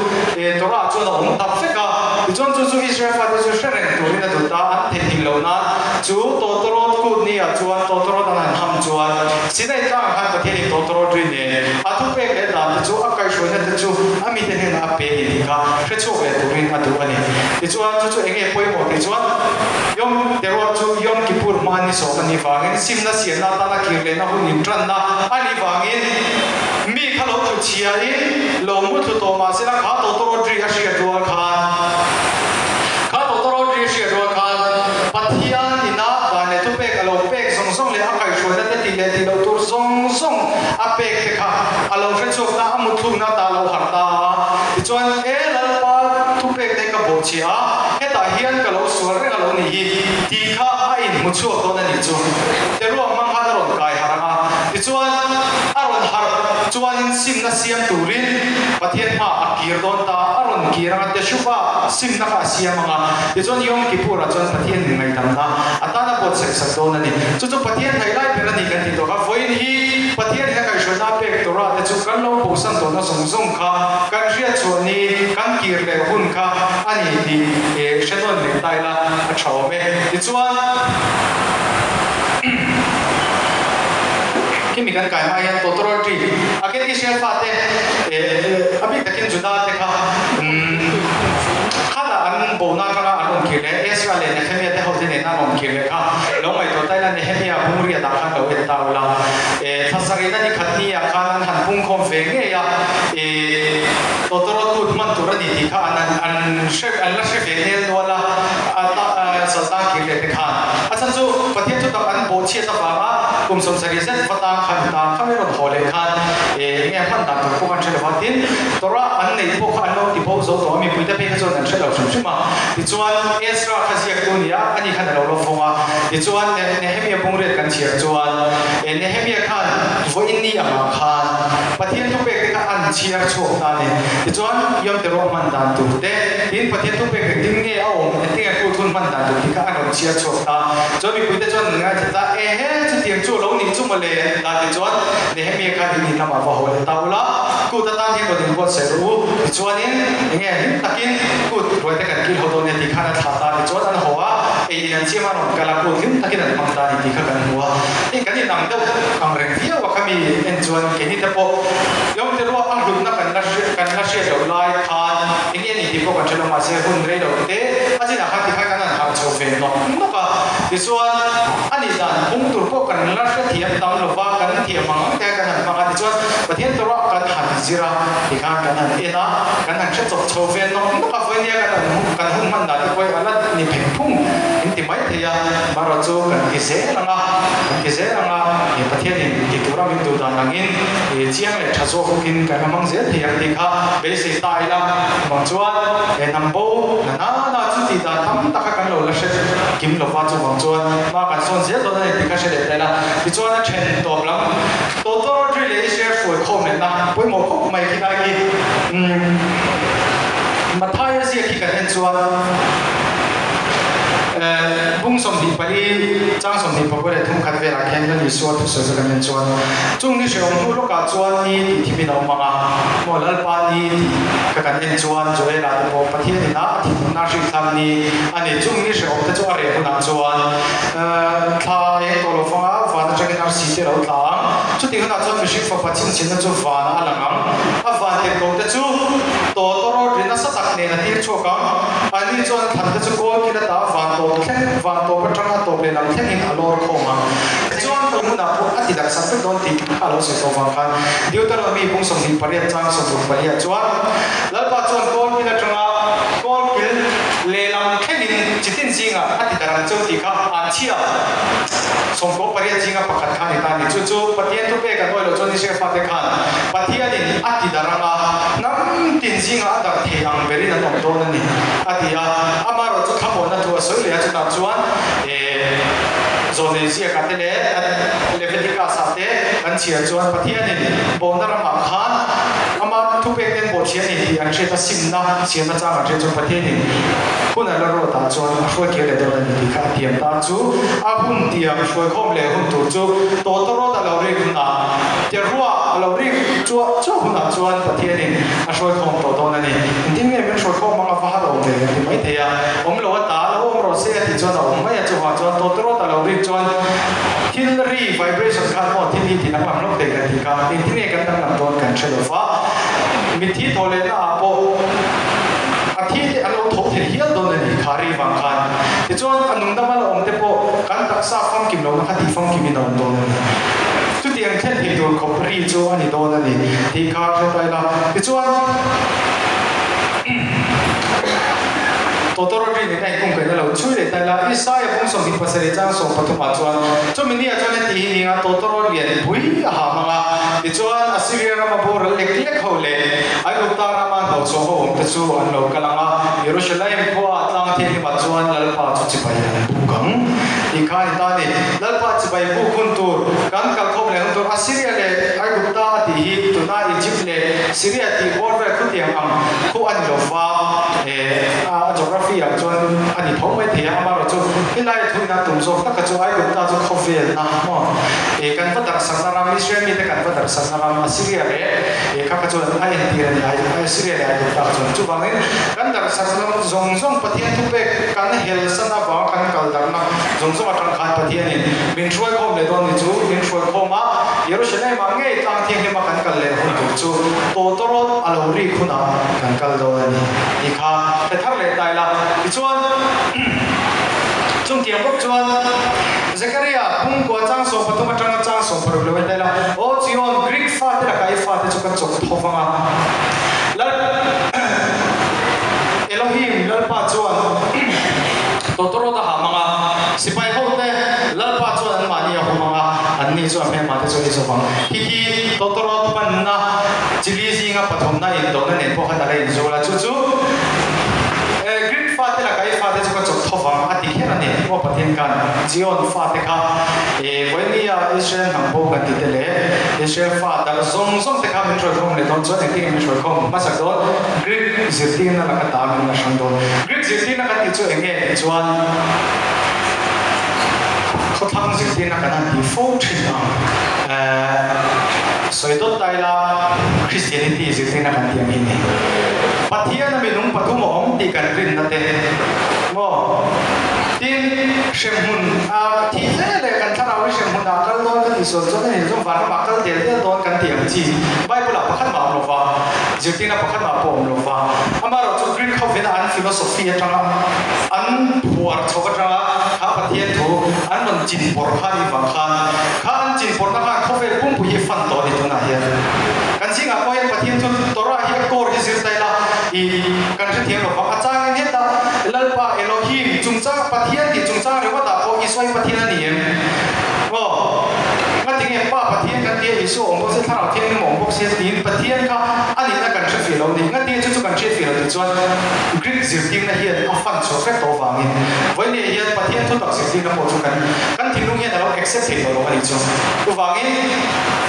Torah chuan a awm tak vek a. Tichuan chu chu Israel fate chu hre reng turin a duh ta, an theihnghilh loh nan. Chu tawtawrawt kut ni ah chuan tawtawrawt an han ham chuan Sinai tlang khan Pathianin tawtawrawt ri nen a thupek leh dan te chu a kaihhruaina te chu a mite hnenah a pe a ni tih kha hre chhuak leh turin a duh a ni. Tichuan chu chu enge pawimawh tih chuan Yom Teruah chu Yom Kippur hma ni sawm a nih vangin simna siamna atana kir lehna hun intanna a nih vangin mi kha lo tlu chhiain lo mu thlu tawh mah sela kha tawtawrawt ri a hriat rual khan kha tawtawrawt ri a hriat rual khan Pathian ina dan leh thupek a lo pek zawng zawng leh a kaihhruaina te tih leh tih loh tur zawng zawng a pek te kha a lo hre chhuak ta a muthlukna ta a lo harh ta a. Tichuan e Lalpa thupek te ka bawhchhiah a, hetah hian ka lo sual reng a lo nih hi tih kha a inhmu chhuak dawn a nih chu. Teruang hmang khan a rawn kai harh ang a, tichuan a rawn harh chuanin simna siam turin Pathian hmaah a kir dawn ta, a rawn kir ang a, Teshuva simna kha a siam ang a, tichuan Yom Kippur-ah chuan Pathian in ngaihdamna a tan a buatsaih sak dawn a ni. Chu chu Pathian hnaih lai ber a ni kan tih tawh kha. Vawiin hi Pathian in a kaihhruaina a pek Torah te chu kan lo bosan tawhna zawng zawng kha kan hriat chhuah ni, kan kir leh hun kha a ni tih hre nawn leh ta ila a tha awm e. Tichuan, khimi kan kai hma hian Totoro tree a ken Israel fate a bik takin Juda te kha khatah an bona atanga an rawn kir leh Ezra leh Nehemia te hote nena an rawn kir leh kha lo ngaihtuah ta ila Nehemia bungriat ah khan lo en ta ula thlasarihna ni khat ni ah khan an han pungkhawm ve ngei a Totoro tut hman tur a ni tih kha an an hre an la hre ve nel nual a a saltang kir leh te khan a chhan chu Pathian chu tak an bawhchhiat avanga kum 70 zet va tang khan ta kha mai rawn haw leh khan. Enge a hman dan tur pawh kha an hre lo va, tin Torah an neih pawh kha an lo ti bo zo tawh a, mipuite phei kha chuan an hre lo hrim hrim a. Tichuan Ezra kha ziaktu a ni a, ani khan a lo la vawng a. Tichuan Nehemia bungriat kan chhiar chuan Nehemia khan vawiin ni angah khan Pathian thupek te kha an chhiar chhuak ta a ni. Tichuan Yom Teruah hman dan tur te, tin Pathian thupek engtin nge a awm, engtin nge kut hun hman dan tur tih kha an rawn chhiar chhuak ta. Chuan mipuite chuan an ngaithla ta, Ehe, chutiang chu a lo nih chu mawle an ti ta. Tichuan Nehemia khan in in lamah va haw leh ta ula, kut atan hian rawn inbuatsaih rawh u. Tichuanin enge hlim takin kut ruaite kan kil haw dawn nia tih khan a thlah ta a. Tichuan an haw a, ei in an chiam a, an rawn kal a, kut hlim takin an hmang ta a ni tih kha kan hmu a. Hei kan inang deuh ang reng viau a khami en chuan keini te pawh Yom Teruah a hlutna kan la kan la hriat loh lai khan enge a ni tih pawh kan hre lo mahse hun rei lo te a chinah khan tikhan kan han harh chho ve nawk nawk a. Tichuan a nih dan phung tur pawh kan la hrethiam tam lo va, kan thiam ang ang te kha kan han hmang a. Tichuan Pathian Torah kan han zir a, tikhan kan han en a, kan han hre chawp chho ve nawk nawk a. Vawinia kan han kan hun hman dan te pawh hi a la ni pheng phung in ti mai thei a, marawh chu kan ti zel ang a, kan ti zel ang a, Pathianin ti tura min duh dan angin chiang leh tha zawk bawkin kan la hmang zel thei ang tih kha beisei ta ila. Bang chuan he hnam bo na na na chu tih dan tam tak kha kan lo la hre kim lo va, chuvang chuan hma kan sawn zel dawn a ni tih kha hre leh ta ila. Tichuan a then tawp lam Tawtawrawtri leh Israel hruai khawm lehna pawimawh khawp mai khi lai khi Mathaia ziak hi kan en chuan Bung 24 chang 24 leh thum khat velah khian Lal Isua thusawi chu kan en chuan chung ni hrehawm hnu lawkah chuan ni tih thim in a awm ang a, maw Lalpa ni tih kha kan en chuan Joela te pawh Pathian ina a thinhunna a hrikthlak ni a ni. Chung ni hrehawm te chu a reh hunah chuan thla a eng tawh lo fang a, van atangin arsi te a lo tla ang. Chutih hunah chuan mihring fapa chhinchhinna chu vanah a lang ang. A van tirhkoh te chu tawtawrawt ri nasa tak nen a tir chhuak ang. Ani chuan thlan te chu kawl kil ata van tawp thleng, van tawp atanga a tawp lehlam thlengin a lawr khawm ang. Tichuan tun hunah pawh a ti darh sak vek dawn tih kha a lo sawi tawh vang khan Deuteronomy bung 28 chang 64 ah chuan Lalpa chuan kawl kil atanga kawl kil lehlam thlengin chitin zingah a ti darh ang cheu tih kha an chhia. 18 zinga pakhat kha a ni ta a ni. Chu chu Pathian thupek an awih loh chuan Israel fate khan Pathianin a ti darh ang a, hnam tin zingah a darh thei ang berin an awm dawn a ni, a ti a. Amaherawh chu thlamuanna thu a sawi leh a, chutah chuan eh Zawnei ziakah te leh Leviticus-ah te kan chhiar chuan Pathianin bawhna ramah khan ama thupek ten bawhchhia a ni tih an hriat a, simna siamna chang an hriat chuan Pathianin hun a la rawt ah chuan a hruai kir leh dawn a ni tih kha a tiam ta chu a hun tiam hruaikhawm leh hun tur chu tawtawrawt a lo rik hunah Teruah a lo rik chuah chuah hunah chuan Pathianin a hruaikhawm tawh dawn a ni. Engtin nge min hruaikhawm ang a va har awm ve kan ti mai thei a, awm lo a ta lo awm rawh se a tih chuan a awm mai a, chuvang chuan tawtawrawt a lo rik chuan thil ri vibration khan maw thil hi ti danglam hlawk thei kan tih kha engtin nge kan danglam dawn kan hre lo va, mitthi thaw lehna ah pawh a thi te an lo tho thei hial dawn a ni kha ri vang khan. Tichuan a nungdama la awm te pawh kan taksa famkim lohna kha tih famkimin a awm dawn a ni. Chutiang thlen thei tur khawp ri chu a ni dawn a ni tih kha hre ta ila. Tichuan Tawtawrawt ri nen a inkung kaihna lo chhui leh ta ila. Isaia bung 27 chang 13 ah chuan chumi ni ah chuan heti hi ni anga tawtawrawt lian pui a ha hmang a. Tichuan Assyria rama boral lek lek ho leh Aigupta rama hnawhchhuah ho awm te chu an lo kal ang a. Jerusalem khua ah tlang thianghlim ah chuan Lalpa chu chibai an buk ang tih kha a ni ta a ni. Lalpa chibai buk hun tur, kan kalkhawm leh hun tur Assyria leh Aigupta a tih hi tuna Egypt leh Syria tih bawr vel khutiang ang khu a ni lo va, a geography ah chuan a ni tho mai thei a, amaherawhchu helai a thuina tum zawk taka chu Aigupta chu khawvelna maw kan va darhsakna ram Israel mite kan va darhsakna ram Assyria leh kha kha chuan a entir a ni Assyria leh Aigupta kha chuan chuvangin kan darhsakna zawng zawng Pathian thupek kan helsan avanga kan kal darhna Zawng zawng atang khan Pathianin min hruaikhawm leh dawn ni chu min hruaikhawm a, Jerusalem-ah ngei tlang thianghlim a kan kal leh hun tur chu tawtawrawt a lo rik hunah kan kal dawn a ni tih kha hre thar leh ta ila. Tichuan, chungtiang bawk chuan Zekaria pumkua chang 13 atanga chang 16 lo en ta ila, Aw Zion, Greek fate lakah i fate chu ka chawk tho vang a, Lal Elohim, Lalpa chuan tawtawrawt a ha hmang a, sipai hote Lalpa chuan anmahni a hum ang a, anni chu. chuan hmelma te chu a ei zo vang. Khi khi tawtawrawt panna chili zinga pathumna indona nen pawh khan a la inzul a, chu chu Greek fate laka i fate chu ka chawp tho vang a ti kher a ni. Aw Pathian khan Zion fate kha vawinia Israel hnam bo kan ti te leh Israel fa dal zawng zawng te kha min hruaikhawm leh dawn chuan engtin nge min hruaikhawm hmasak dawn? Greek zirtirna laka ta min la hrang dawn. Greek zirtirna kan tih chu eng nge tih chuan khawthlang zirtirna kan han tih fo thin ang. Sawi dawt ta ila Christianity zirtirna kan tih ang hi ni. Pathian a minung pathum a awm tih kan rinna te maw? Tin, hremhmun a thih hle leh kan thlarau hi hremhmun ah kal dawn ka tih sual chuan a ni zawng vanram ah kal del del dawn kan tih ang chi Bible ah pakhat mah a awm lo va, zirtirna pakhat mah pawh a awm lo va. Amaherawhchu Greek hovin an philosophy atanga an phuar chho atanga kha Pathian thu an rawn chin pawrh kha a nih vang khan kha an chin pawrhna khan khawvel pumpui hi fan tawh a ni tunah hian. Kan zingah pawh hian Pathian chu Torah hi a core hi zir ta ila i kan hrethiam lo vang. A changin hetah Lalpa Elohim chungchang Pathian tih chungchang ringawtah pawh Isua hi Pathian a ni em? Aw, ngatinge Pa Pathian kan tia Isua awm bawk se Thlarau Thianghlim awm bawk se tiin Pathian kha a nihna kan hre fih lo ni. Ngatinge chu chu kan hriat fih lo tih chuan Greek zirtirna hian a fan chhuak vek tawh vangin vawinia hian Pathian thutak zirtirna pawh chu kan kan thinlung hian a lo accept thei tawh lo a nih chu. Chuvangin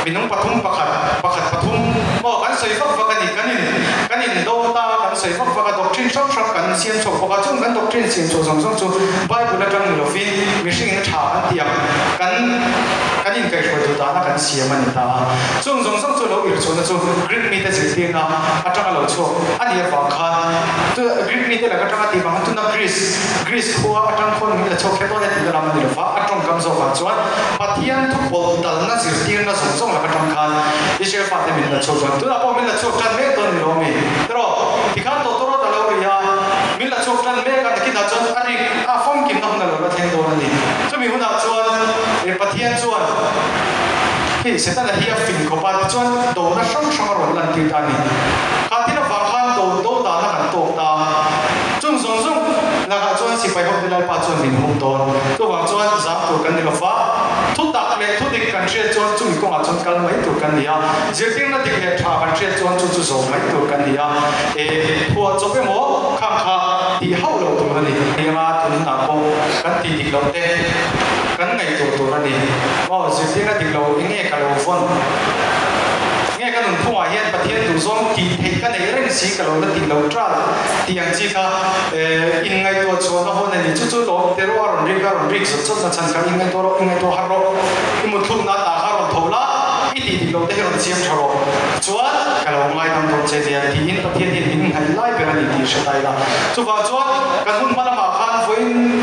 minung pathum pakhat pakhat pathum maw kan sawi vak vak a ni. Kan in kan in do ta kan sawi vak vak a, doctrine hrang hrang kan siam chhuak bawk a, chung kan doctrine siam chhuah zawng zawng chu Bible atang ni lovin mihring in a tha kan tih ang kan kan inkaihhruai duh dana kan siam a ni ta a. Chung zawng zawng chu lo irhchhuahna chu Greek mite zirtirna atanga lo chhuak a nih avang khan Greek mite lak atanga tih vang khan tuna Greece Greece khua atang khawn min la chhuak kher dawn e tihna lam a ni lova, a tawngkam zawkah chuan Pathian thu pawlh dalna zirtirna zawng zawng lak atang khan Israel fate min la chhuak chuan tunah pawh min la chhuak tan mek dawn ni lo mi? Tiraw? Tikhan tawtawrawt a lo ri a, min la chhuak tan mek a, nakinah chuan a rik a famkimna hun a lo la thleng dawn a ni. Chumi hunah chuan Pathian chuan hei Setana hi a fing khawp a, tichuan dona hrang hrang a rawn lantir ta a ni. Kha thil avang khan do do dana kan tawk ta. Chung zawng zawng lakah chuan sipai hote Lalpa chuan min hum dawn. Chuvang chuan zam tur kan ni lo va, thu tak leh thu dik kan hriat chuan chumi kawngah chuan kal mai tur kan ni a, zirtirna dik leh tha kan hriat chuan chu chu zawm mai tur kan ni a, e phuah chawp emaw khang kha tih hauh lo tur a ni. Heng a tun hunah pawh kan tih dik loh te kan ngaihtuah tur a ni. Maw zirtirna dik lo enge ka lo vawn? Nge ka nunphungah hian Pathian duhzawng tih theih ka neih reng si ka lo la tih lo ṭal tih ang chi kha inngaihtuah chhuahna hawn a ni. Chu chu lawm te rawh a rawn rik a rawn rik zawt zawt na chhan kha inngaihtuah rawh, inngaihtuah har rawh, i mutthlukna tah kha rawn tho la, i tih dik loh te hi rawn siam ṭha rawh. Chuan ka lo ngaidam dawn che nia tiin Pathian hian min ngaih lai ber a ni tih hre ta ila. Chuvang chuan kan hun hma lamah khan vawiin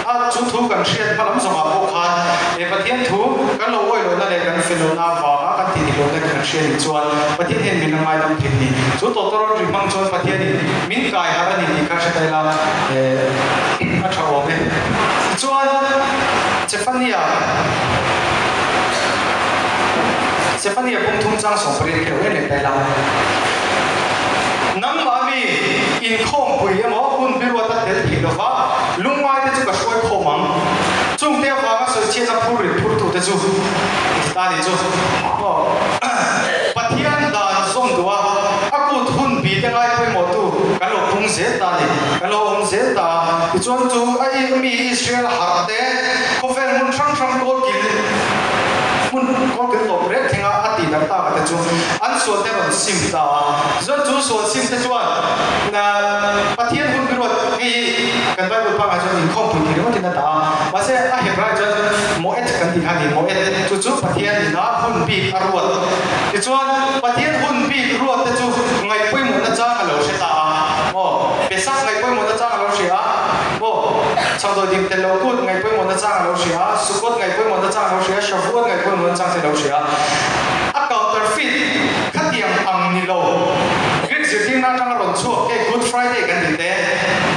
a chu thu kan hriat hma lam zawngah pawh khan he Pathian thu kan lo awih lohna leh kan fel lohna avanga kan tih dik lohna kan hria nih chuan Pathian hian min la ngaidam thei a ni. Chu tawtawrawt ri hmang chuan Pathianin min kai harh a ni tih kha hre ta ila a tha awm e. Tichuan Zephaniah Zephaniah pum thum chang 18 khi lo en leh ta ila. Nangmah mi inkhawmpui emaw hun biruat a tel theih lova lungngai te chu ka hruai khawm ang. Chungte avanga sawichhiatna phur rit phurtute chu i ti ta ni chu. Aw Pathian dan zawm duh a, a kut hun bi te ngai pawimawhtu kan lo pung zel ta a ni, kan lo awm zel ta a. Tichuan chu a mi Israel harh te khawvel hmun hrang hrang kawlkil hmun kawlkil tawp reng thleng a a tih darh tak a te chu an sual te rawn sim ta a. Chuan chu sual sim te chuan Pathian hun biruat hei hi kan Bible pangah chuan inkhawmpui thei ringawtin a dah a, mahse a Hebrai chuan Moed kan tih kha a ni, Moed chu chu Pathian ina hun bik a ruat. Tichuan Pathian hun bik ruat te chu ngaihpawimawhna chang a lo hre ta a, maw Pesach ngaihpawimawhna chang a lo hria a, maw Chhakdawi dim tel lo kut ngaihpawimawhna chang a lo hria a, Sukkot ngaihpawimawhna chang a lo hria a, Shavuot ngaihpawimawhna chang te a lo hria a. A counterfeit Khatiang ang ni lo. Greek zirtirna atanga rawn chhuak e Good Friday kan tih te,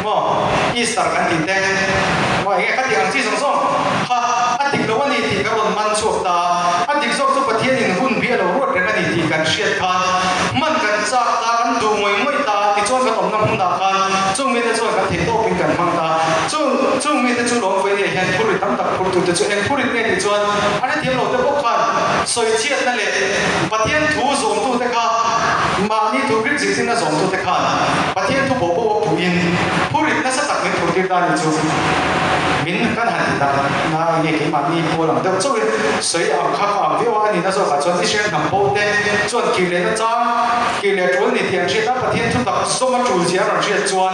maw Easter kan tih te, maw enge khatiang ang chi zawng zawng kha a dik lo a ni tih ka rawn man chhuak ta a. A dik zawk chu Pathianin hun bi a lo ruat reng a ni tih kan hriat khan hman kan chak ta, kan duh ngawih ngawih ta tichuan kan awmna hmunah khan chung mite chuan kan theihtawpin kan hmang ta. Chung chung mite chu lawm vawinia hian. hian phurrit tam tak phurtute chu eng phurrit nge tih chuan a hrethiam lo te bawk khan sawichhiatna leh Pathian thu zawmtute kha mahni thu Greek zirtirna zawmtute khan Pathian thu bo bo a puhin phurrit nasa tak min phurtir ta ni chu min kan han ti tak na enge keimahni pawl ang deuh chauhin sawi ang kha ka ang viau a, a nihna zawkah chuan Israel hnam bo te chuan kir lehna chang kir leh tul ni tih an hriat a, Pathian thu tak zawm a tul zia a rawn hriat chuan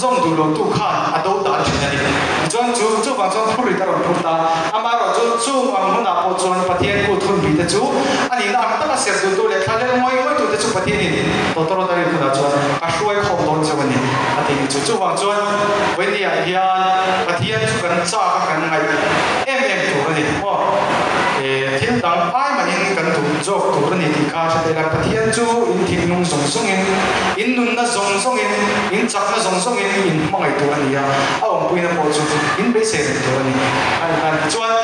zawm duh lo tu khan a do dan thin a ni. Tichuan chu chuvang chuan phurrit a rawn phur ta. Amaherawhchu chung ang hunah pawh chuan Pathian kut hun bite chu a nihna ang taka ser duhtu leh thlalel ngawi ngawitute chu Pathianin tawtawrawt a rin hunah chuan a hruai khawm dawn cheu a ni a ti ni chu. Chuvang chuan Vawinia hian Pathian chu kan chak a kan ngaih em em tur a ni maw? Thil dang ai mahin kan duh zawk tur a ni tih kha hre thei la, Pathian chu in thinlung zawng zawngin, in nunna zawng zawngin, in chakna zawng zawngin in hmangaih tur a ni a, a awmpuina pawh chu in beisei reng tur a ni. A intan tichuan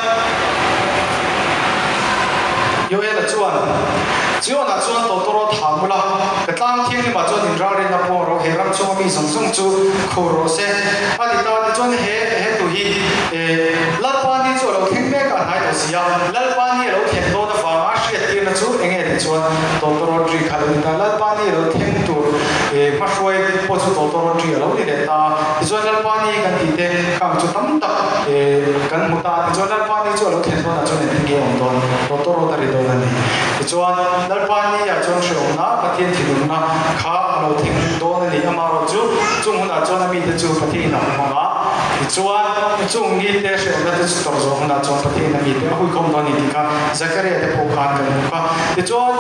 Joela chuan, Zionah chuan tawtawrawt ha mu la, ka tlang thianghlimah chuan inralrinna pawng rawh, he ram chhunga mi zawng zawng chu khur rawh se. A ti ta tichuan he he tu hi Lalpa ni chu a lo thleng mek a, a hnai tawh si a, Lalpa ni a lo thlen dawn avanga hriattirna chu eng nge tichuan tawtawrawt ri kha a lo ni ta. Lalpa ni a lo thleng tur hmahruai pawh chu tawtawrawt ri a lo ni leh ta a, tichuan Lalpa ni kan tih te khang chu tam tak kan hmu ta a, tichuan Lalpa ni chu a lo thlen dawnah chuan engtin nge a awm dawn? Tawtawrawt a ri dawn a ni. Tichuan Lalpa ni ah chuan hrehawmna, Pathian thinurna kha a lo thleng dawn a ni. Amaherawhchu chu chung hunah chuan a mite chu Pathianin a hmu hmang a, tichuan chung mite hrehawmna te chu tawrh zawh hunah chuan Pathianin a mite a huikhawm dawn a ni tih kha Zakaria te pawh khan kan hmu kha. Tichuan.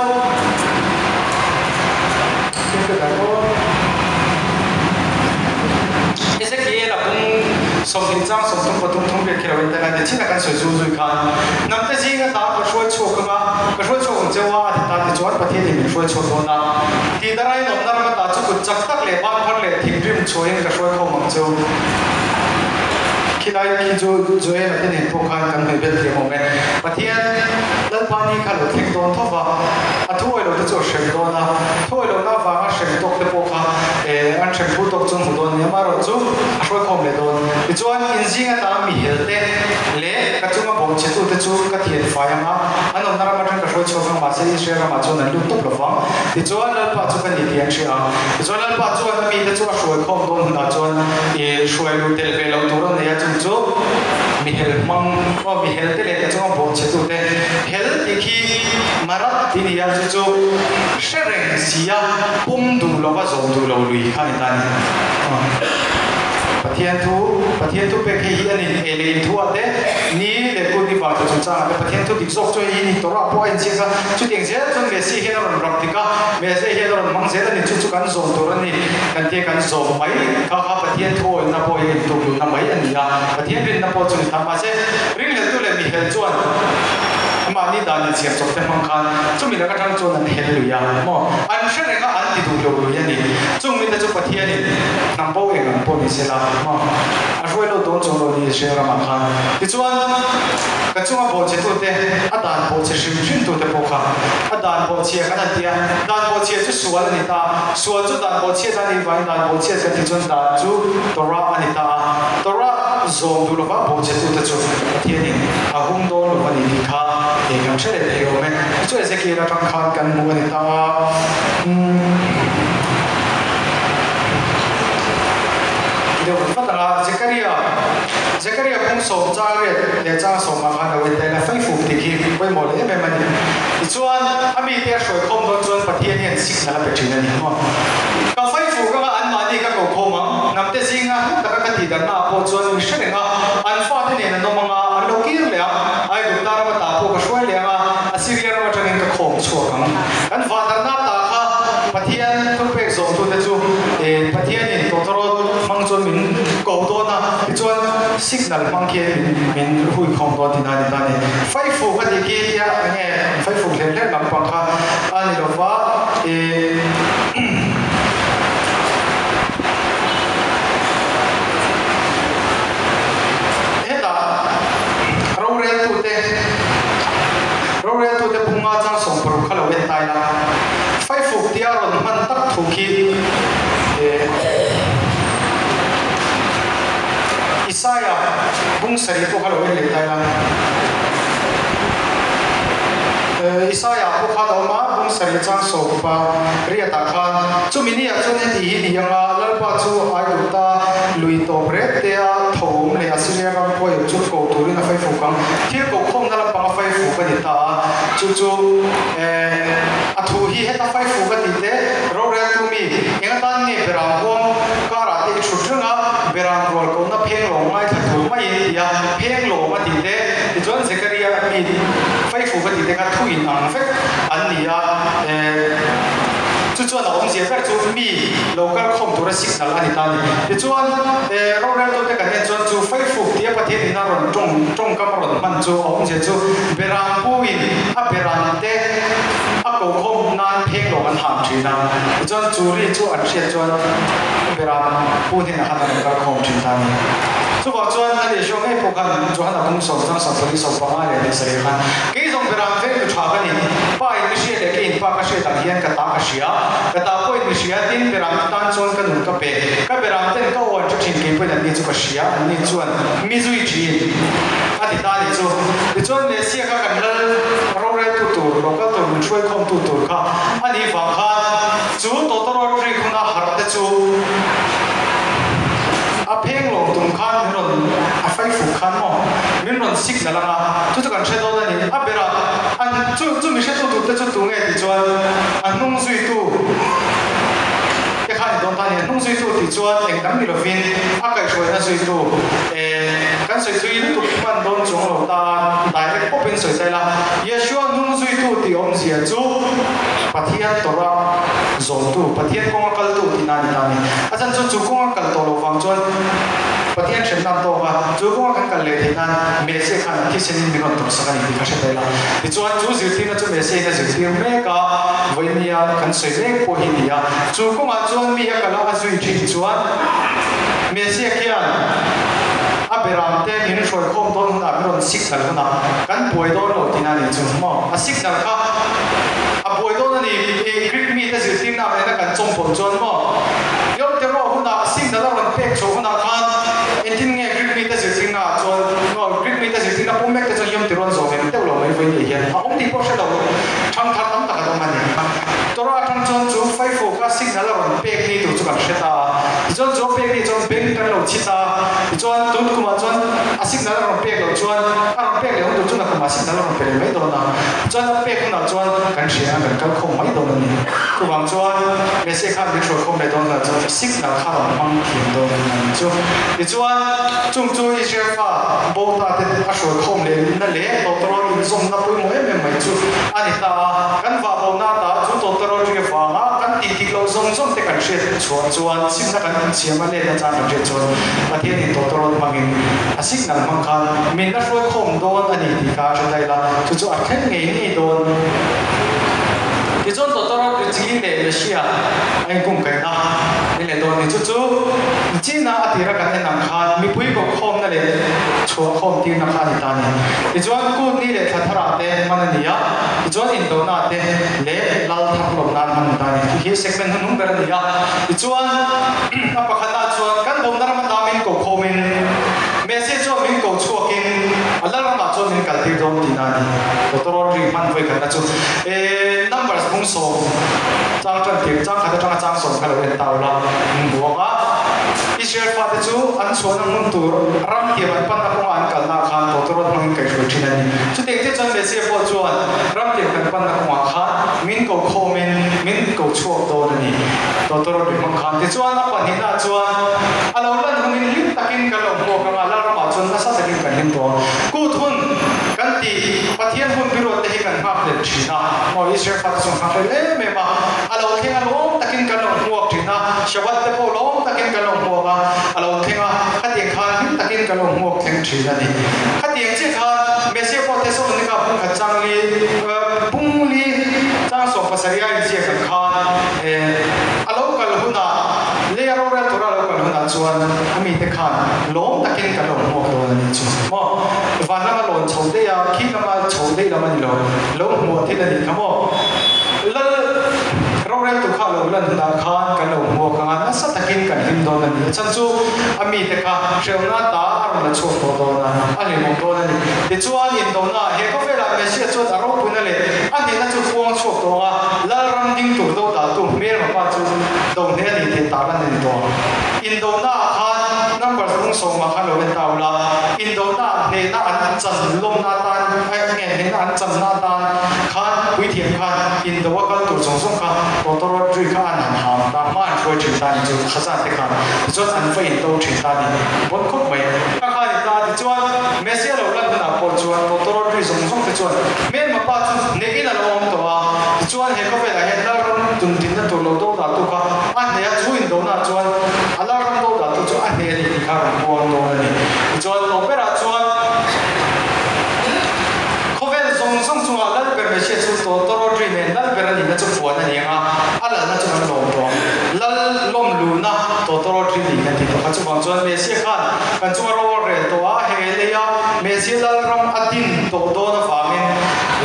Ezekiel-a bung 20 chang 33 thum riat khi lo en tana nichin a kan sawi zul zui khan hnamte zinga ta ka hruai chhuak anga ka hruai chhuak ang cheu a a ti ta tichuan Pathianin min hruai chhuak dawn a tih darain awmna ram ata chu kut chak tak leh ban phar leh thinrim chhuahin ka hruai khawm ang cheu. Khilai khi chu Joel-a te nen pawh khan kan hmeh bel thiam awm e. Pathian Lalpa ni kha lo thleng dawn tho va, a thuawi lo te chu a hrem dawn a, thuawi lohna avanga hrem tawk te pawh kha an hrem phu tawk chu an hmu dawn a ni, amaherawh chu a hruaikhawm leh dawn. Tichuan, inzing ata mi hel te leh ka chunga bawhchhe tu te chu ka thian fai ang a, an awmna ram atang ka hruai chhuak ang, mahse Israel ramah chuan an lut tawp lo vang. Tichuan, Lalpa chu ka ni tih an hria ang. Tichuan, Lalpa chuan a mite chu a hruaikhawm dawn hunah chuan hruai luh tel ve loh tur a nei a, chung chu mi hel hmang, aw mi hel te leh ka chunga bawhchhe tu te hel tih khi marat tih ni a, chu chu hre reng si a, pawm duh lova zawm duh lo lui kha a ni ta a ni. Pathian thu, Pathian thu pek hei hi a ni, ei leh in thu ah te, ni leh kut ni vang chu chungchang ah te Pathian thu dik zawk chu hei hi ni Torah pawh a inziak a, chutiang zel chuan Messi hian a rawn rap dik a, Messi hian a rawn hmang zel a ni, chu chu kan zawm tur a ni, kan tia kan zawm mai kha kha Pathian thu awihna pawh hi intuk luhna mai a ni a, Pathian rinna pawh chu ni ta mahse ringhleltu leh mihel chuan mahni dan insiam chawp te hmang khan chumi laka tang chuan an hel lui a maw, an hre reng a an ti duh lo lui a ni, chung mite chu Pathianin hnam bo eng ang pawh ni se la maw a hruai lo dawn chuang lo ni Israel ramah khan tichuan ka chunga bawhchhe tute a dan bawhchhe hrim hrim tute pawh kha a dan bawhchhia kan han ti a, dan bawhchhia chu sual a ni ta, sual chu dan bawhchhiat a nih vangin dan bawhchhiat kan ti chuan dan chu Torah a ni ta a, Torah zawm duh lova bawhchhe tute chu Pathianin a hum dawn lo a ni tih kha eng kan hre leh thei awm e. Chu Ezekiel atang khan kan hmuh a ni ta a. Deuh vat ang a, Zekaria, Zekaria kawng sawm chang riat leh chang sawmah khan lo intel a, Faifuk tih khi pawimawh leh em em a ni. Tichuan, a mite a hruaikhawm dawn chuan Pathian hian signal a pe thin a ni maw? Ka Faifuk anga anmahni ka kokhawm ang, hnamte zinga hla taka ka tihdarhna ah pawh chuan mi hre reng a, an fate nen an awm ang a, an lo kir leh ang, Aigupta ram ata pawh ka hruai leh ang a, Assyria ram atangin ka khawm chhuak ang. Kan vahdarhna ta kha Pathian thupek zawmtute chu Pathianin tawtawrawt hmang chuan min ko dawn a, tichuan signal hmang khian min huikhawm dawn tihna a ni ta a ni. Faifuk a tih khi tia enge faifuk hler hler lampang kha a ni lo va, Hetah roreltute roreltute punga chang 60 kha lo en ta ila, Faifuk tia rawn hman tak thu khi Isaia bung sarih pawh kha lo en leh ta ila. Isaia pawh khan a awm a, bung sarih chang sawpa riatah khan, Chumi niah chuan heti hi ni anga Lalpa chu ai duh ta, lui tawp ret te a tho awm leh Asiria ram pawh chu ko turin a fai fuk ang. Thil ko khawmna lampang a fai fuk a ni ta a, chu chu a thu hi heta fai fuk a tih te, roreltu mi eng atan nge beram huang karah te i thut reng a, beram rual kohna pheng lawng ngaithla tur maiin ti a, pheng lawng a tih te, tichuan Zekaria mi fai fuk a tih te kha thu in ang vek an ni a, chu chuan a awmzia ber chu mi lo kal khawm tura signal a ni ta a ni. Tichuan roreltu te kan en chuan chu fai fuk tia Pathian in a rawn tawng tawngkam a rawn hman chu a awmzia chu beram puin a beram te a ko khawm nan pheng lawng an ham thin a, tichuan chu ri chu an hriat chuan beram pu hnenah khan an rawn kal khawm thin ta a ni. Chuvang chuan a lehhriau ngei pawh khan Johana bung sawm chang 14 15 leh 27 khan kei zawng beram veng tu tha ka ni, pa in mi hria leh kei in pa ka hriat ang hian ka ta ka hria, ka ta pawhin mi hria, tin beram te tan chuan ka nun ka pe, ka beram ten ka aw an hre thin kei pawhin an ni chu ka hria, an ni chuan mi zui thin a ti ta a nih chu. Tichuan Messia kha kan lal roreltu tur, local tur min hruaikhawmtu tur kha a nih vang khan chu tawtawrawt rik huna harh te chu a pheng lawm tum khan min rawn a fai fuk khan maw min rawn signal ang a, chu chu kan hre dawn a ni. A berah an chu chu mi hretu tur te chu tu nge tih chuan a hnung zuitu te kha a ni dawn ta a ni. A hnung zuitu tih chuan eng dang ni lovin a kaihhruaina zuitu eh kan sawi thui lutuk hman dawn chuang lo ta direct pawpin sawi ta ila Yeshua hnung zuitu tih awmzia chu Pathian tawrha zawmtu, Pathian kawnga kaltu tihna a ni ta a ni. A chhan chu chu kawnga kal tawh loh vang chuan Pathian hremna an tawk a, chu kawnga kan kal leh theih nan Messia khan a thisenin min rawn tawrhsak a ni tih kha hre ta ila. Tichuan chu zirtirna chu Messia-in a zirtir mek a, vawinia kan sawi mek pawh hi ni a. Chu kawngah chuan mi a kal a, a zui thin chuan Messia khian a beramte min hruai khawm dawn hunah, min rawn signal hunah kan buai dawn lo tihna a nih chu maw? A signal kha a buai dawn a ni. I Greek mite zirtirna ang nena kan chawmpawlh chuan maw? Yom Teruah hunah signal a rawn pek chhuah hunah khan engtin nge Greek mite zirtirna ah chuan maw Greek mite zirtirna pum mek te chuan Yom Teruah an zawm em deuh lo mai vawi ni hian a awm tih pawh hre lo thangthar tam tak an awm a ni. Torah atang chuan chu faifo kha signal a rawn pek ni tur chu kan hre ta a, tichuan chu a pek ni chuan bank kan lo chhit a, tichuan tun kumah chuan a signal a rawn pek loh chuan a rawn pek leh hun tur chu nakumah signal a rawn pe leh mai dawn a, tichuan a pek hunah chuan kan hria a kan kal khawm mai dawn a ni. Chuvang chuan Messia khan min hruai khawm leh dawn hunah chuan signal kha a rawn hmang thiam dawn a ni chu. Tichuan chung chu Israel fa bo ta te a hruai khawm leh na leh tawtawrawl inzawmna pawimawh em em mai chu a ni ta a, kan vah bo na ta chu tawtawrawl ri avanga kan tih dik loh zawng zawng te kan hriat chhuah chuan simna kan insiam a let nachang kan hriat chuan Pathianin tawtawrawl hmangin a signal hmang khan min la hruai khawm dawn a ni tih kha a hre daih la, chu chu a thleng ngei ngei dawn. Tichuan tawtawrawl ri chi leh Messia a inkungkaihna ni leh dawn a ni. Chu chu China a tira kan en ang khan mipui kokhawmna leh chhuahkhawm tirna kha a ni ta a ni. Tichuan kut ni leh thla tharah te hman a ni a, tichuan indohna te leh lal thar lo nan hman a ni ta a ni. Khi hi segment hnuhnung ber a ni a. Tichuan a pakhatah chuan kan bawmna rama ta min kokhawmin Messi chuan min ko chhuakin a lal ramah chuan min kaltir dawn tihna a ni. Doctor Audrey hman vawi khatna chu numbers bung sawm chang tan tir chang khat atanga chang sawm kha lo en ta ula buang a. Israel fate chu an chhuahna hmun tur ram tiam an panna kawnga an kalna ah khan tawtawrawt hmangin kaihhruai thin a ni. Chutiang chiah chuan Messiah pawh chuan ram tiam kan panna kawngah khan min ko khawmin min ko chhuak dawn a ni. Tawtawrawt ri hmang khan. Tichuan a pahnihna ah chuan a lo lan hunin hlim takin kan lo hmuak ang a, Lalramah chuan nasa takin kan hlim tawh ang. Kut hun kan tih Pathian hun biruat te hi kan nghak hlel thin a, maw Israel fate chu an nghak hlel em em a, a lo thleng a lawm takin kan lo hmuak thin a, Shabbat te pawh lawm takin kan lo hmuak a, a lo thleng a, khatiang khan hlim takin kan lo hmuak thleng thin a ni. Khatiang chiah khan Messiah pawh Thessalonica bung khat chang li, bung li chang 17 a inziak ang khan a lo kal hunah lei a rorel tura a lo kal hunah chuan a mite khan lawm takin kan lo hmuak dawn a ni chu maw. Van lama lawn chho daih a, khi lama chho daih lam a ni lo, lo hmuah thil a nih kha maw. Lal. Roreltu kha a lo lan hunah khan kan lo hmuak ang a, nasa takin kan hlim dawn a ni. A chhan chu a mite kha hrehawmna ta a rawn la chhuak tawh dawn a, a hlimawm dawn a ni. Tichuan, indonaah he khawvelah Messiah chuan a ropuina leh a hnehna chu puang chhuak tawh ang a, Lalram ding tur do dahtu hmelma pa chu do hneh a ni tih tar lan a ni tawh ang. Indonaah khan numbers bung sawmah khan lo en ta ula, indonaah hnehna an chan lawmna atan, nge hnehna an channa atan khan puithiam khan indo a kal tur zawng zawng kha tawtawrawt ri kha an han ham ta, hma an hruai thin ta ni chu khazan te khan tichuan an va indo thin ta ni bawn khawp mai. Kha kha a ni ta tichuan Messia lo lan hunah pawh chuan tawtawrawt ri zawng zawng te chuan hmelma pa chu hnehin a lo awm tawh a, tichuan he khawvelah hian Lalram tundinna tur lo do dah tu kha a hneh a, chu indona chuan a Lalram do dah tu chu a hneh a ni tih kha a rawn puang dawn a ni. Tichuan lo berah chuan Khawvel zawng zawng chungah Lalber Messiah chu tawtawrawtri nen Lalber a nihna chu puan a ni ang a, a lalna chu kan lawm tawh ang. Lal lawm luhna tawtawrawtri ni kan ti tawh kha. Chuvang chuan Messiah khan kan chunga ro a rel tawh a, he leia Messiah Lalram a din tawh dawn avangin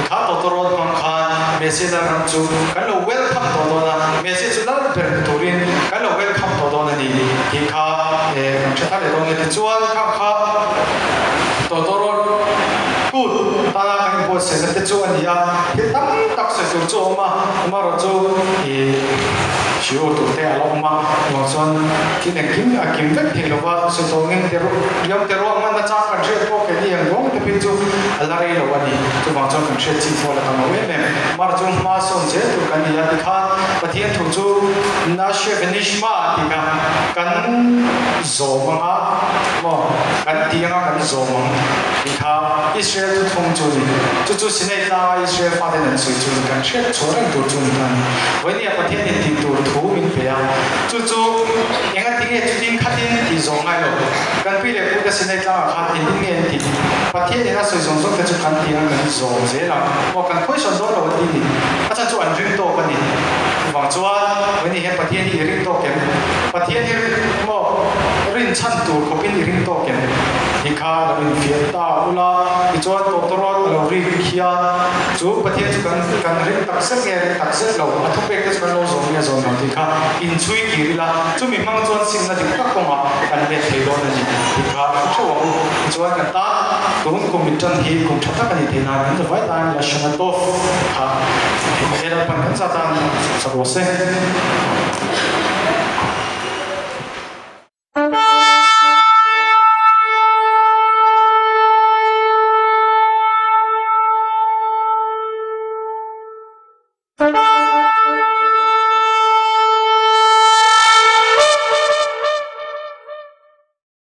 kha tawtawrawt hmang khan Messiah Lalram chu kan lo welcome tawh dawn a, Messiah chu Lalber ni turin kan lo welcome tawh dawn a ni tih kha kan hre thar leh dawn a ni. Tichuan kha kha tawtawrawt Kut tana kan inbuatsaihna te chu a ni a, thil tam tak sawi tur chu a awm a, amaherawhchu ih hriu tur te a la awm a, chuvang chuan thil engkim a kim vek thei lova sawi tawh angin te riau te ruah hmanna chang kan hriat pawh keini ang ruang te phei chu a la rei lo a ni, chuvang chuan kan hriat chin pawh a la tam lo em em. Amaherawhchu hma sawn zel tur kan ni a, tikhan Pathian thu chu Nashe Venishma a ti kha kan zawm ang a, maw kan ti anga kan zawm ang. Tih kha Israel thuthlung chu a ni. Chu chu Sinai tlanga Israel faten an sawi chu a ni. Kan hriat chhuah reng tur chu a ni ta a ni. Vawinia Pathianin tih tur thu min pe a, chu chu enga tinge chutin khatin tih zawh ngai lo. Kan pi leh pute Sinai tlangah khan engtin nge an tih? Pathianin a sawi zawng zawng te chu kan ti ang, kan zawm zel ang. Maw kan khawisawn dawn lo a ti ni. A chhan chu an ring tawk a ni. Chuvang chuan vawinia hian Pathian hi i ring tawk em? Pathian hi maw rinchhan tur khawpin i ring tawk em? Tih kha lo infiah ta ula, tichuan tawtawrawt a lo rik hian chu Pathian chu kan kan ring tak zet nge ring tak zet lo, a thupek te chu kan lo zawm nge zawm lo tih kha inchhui kir ila, chumi hmang chuan simna dik tak kawngah kan let thei dawn a ni tih kha kan theuh ang u. Tichuan kan tan tun kum in tan hi kum tha tak a ni tih nan kan zavai tan Lashana Tov kha he lalpan kan za tan sak rawh se.